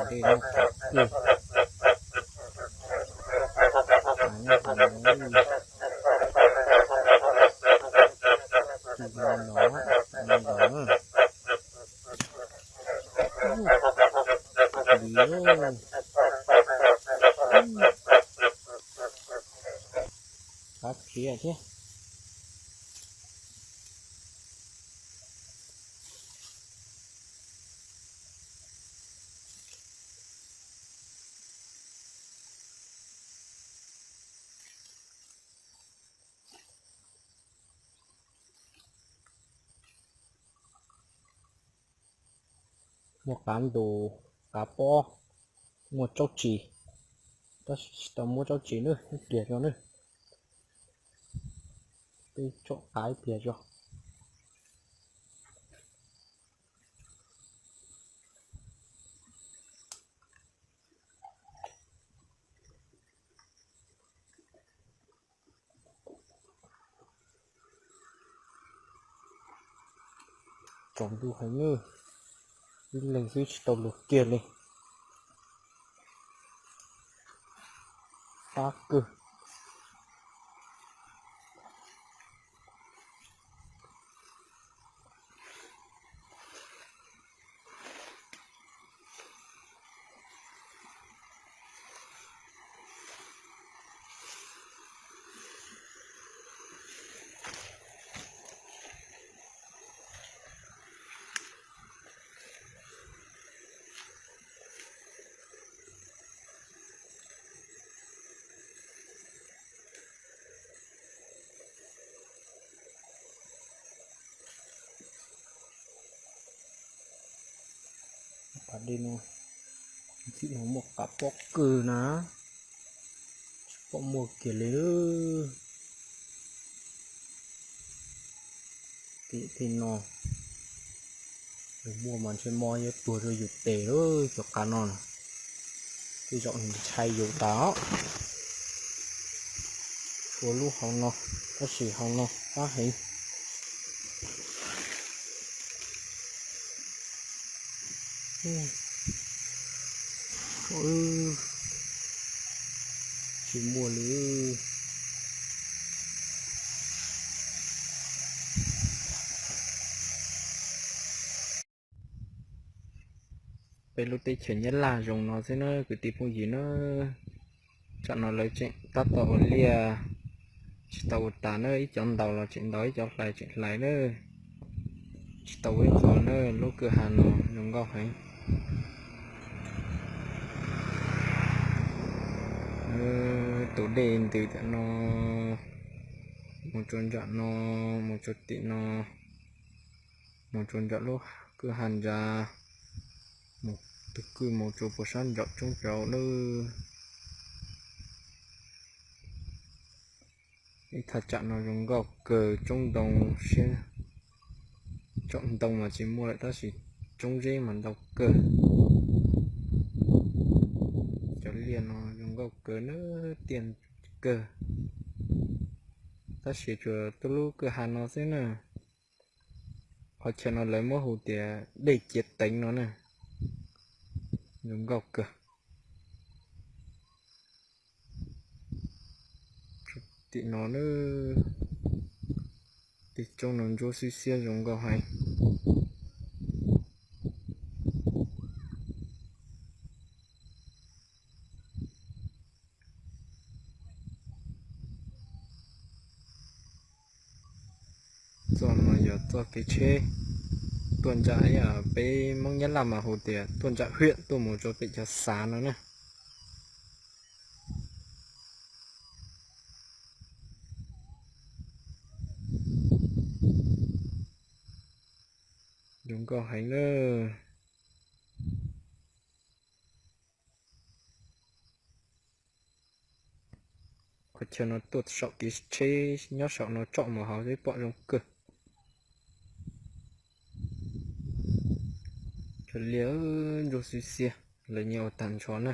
Dej muaj qab kwg. Mas nej tus no, tus no no, tus no no. Ub, tus li. Qab khiav thiab. Muaj qab ntus, qab pob, muaj tsaub tsis, tab sis tsis tau muab tsaub tsis na, ib pliag tso na. Peb tsom qab ib pliag tso. Tsaus ntuj heev na, ib leeg xwb tsis tau luag kiag li. Qab kawg. Pas dej no, txim no muaj qab pob kawg na, tsis pom muaj kiag li. Tim tej no, yus muaj mas ntshe mob yuav tuag rau yus tes lawm cov qab no. Tej zaum ntshai yus tas os. Tshuav lub hauv no, tab sis hauv no qab heev. Tsis muaj li. Peb lub teb chaws Nyab Laj zoo no xwb na kwv tij phooj ywg na. Tsam no lawv tseem tab tom ua liaj tsis tau ua tas na, ib cov ntaus los tseem ntaus, ib cov hlais tseem hlais na. Tsis tau ua ib qho na, lub kwj ha no zoo nkauj heev. Tus dej ntws tam no, mus rau nram no, mus rau tim no, mus rau nram lub kwj ha ntsa, mus tus kwj mus rau puag sab nraum roob rau lawm. Ib thaj tsam no zoo nkauj kawg, tsoob ntoo siab, tsoom ntoo mas tsis muaj lawm tab sis tsoob zeb mas ntau kawg. Cov liaj no zoo nkauj kawg na, tiaj kawg. Tab sis tsuas tuaj lub kwj ha no xwb na. Qhov chaw no lawv muab hu tias dej Ciav Teev no na. Zoo nkauj kawg. Tim no na, tej tsoob no ntsuab xwb xiab zoo nkauj heev. Txoj no yog txoj kev tsheb tuaj ntsam, peb Hmoob Nyab Laj mas hu tias tuaj ntsam hiam tuaj mus rau pem cov xav no na. Zoo nkauj heev na. Qhov chaw no tuaj saum kev tsheb nyob saum no tsom mus hauv xwb pom zoo kawg. Cov liaj ntsuab xwb xiab, lawv nyias ua tag nrho na.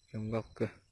Zoo nkauj kawg.